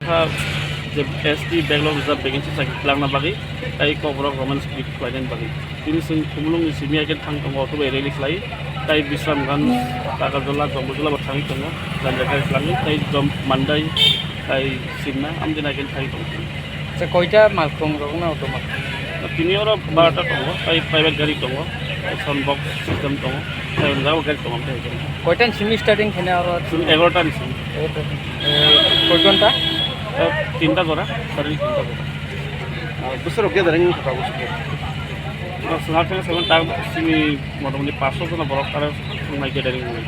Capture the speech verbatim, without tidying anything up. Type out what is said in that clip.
Je S T backlog reserve vacancy chakri kwlangna bagwi tei Kokborok Roman script khlainani bagwi. Tini chwng Khumulwngni simi hai khe thang tongo, auto bai rally khlai, tei Bisramganj, Takarjala, Jombojola bo thangwi tongo, janja gari kwlangwi, tei Jom-, Mandai, tei Simna, amtwi nai khe thangwi tongo. Acha, koita malkhung rok na auto malkhung? Tini oro barata tongo, tei private gari tongo, tei sound box system tongo, tei hwnjao gari tongo, tei hwnjao. Koita ni simi starting khaina oro? Chwng egarota ni simi. Egarota. Eh, koi ghonta? Eh, tinta jora, sari tinta jora. Ah, bwswk rok gathering wngkha tabuk sukhe? Ah, chwng hakhe seven tak simi motamoti paanch sho jona borok aro chwng nai gathering wngwi.